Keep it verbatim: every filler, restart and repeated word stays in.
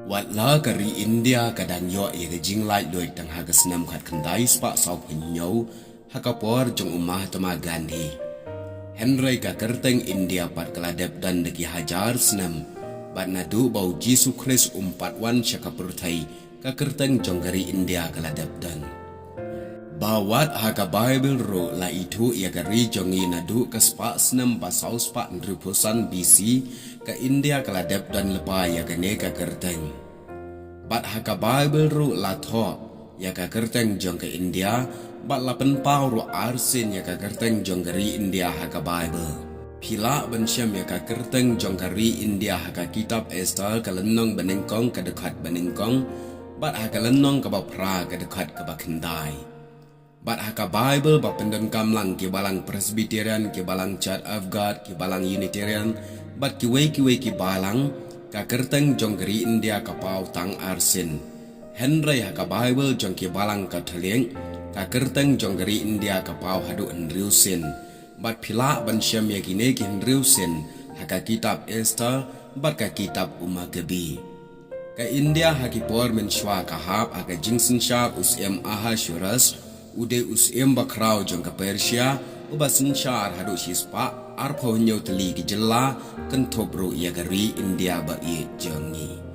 Wat la ka ri India ka dang ïoh ïa ka jinglaitluid tang ha ka snem khatkhyndai spah sawphew hynñiew ha ka por jong u Mahatma Gandhi, hynrei ka kyrteng India pat ka la dep don da ki hajar snem, bad naduh ba u Jisu Khrist um pat wan sha ka pyrthei, ka kyrteng jong ka ri India ka la dep don. Ba wat ha ka Baibl ruh la ithuh ïa ka ri jong ngi naduh ka spah snem ba saw spah hynriewphew san B C, ka India ka la dep don lypa ïa kane ka kyrteng. Bad ha ka Baibl ruh la thoh ïa ka kyrteng jong ka India, bad la pynpaw ruh arsien ïa ka kyrteng jong ka ri India ha ka Baibl. Phi lah ban shem ïa ka kyrteng jong ka ri India ha ka kitab Esther ka lynnong banyngkong ka dkhot banyngkong, bad ha ka lynnong kaba phra ka dkhot kaba khyndai. Bad ha ka Baibl ba pyndonkam lang ki balang Presbyterian, ki balang Church of God, ki balang Unitarian, bad kiwei kiwei ki balang, ka kyrteng jong ka ri India ka paw tang arsien. Hynrei ha ka Baibl jong ki balang Katholik, ka kyrteng jong ka ri India ka paw haduh hynriew sien. Bad phi lah ban shem ïa kine ki hynriew sien ha ka kitab Esther bad ka kitab u Makabi. Ka India ha ki por mynshuwa ka hap ha ka jingsynshar u Syiem Ahasuerus, u dei u syiem bakhraw jong ka Persia, uba synshar haduh shispah arphew hynñiew tylli ki jylla, kynthup ruh ïa ka ri India ba ïeit jong ngi.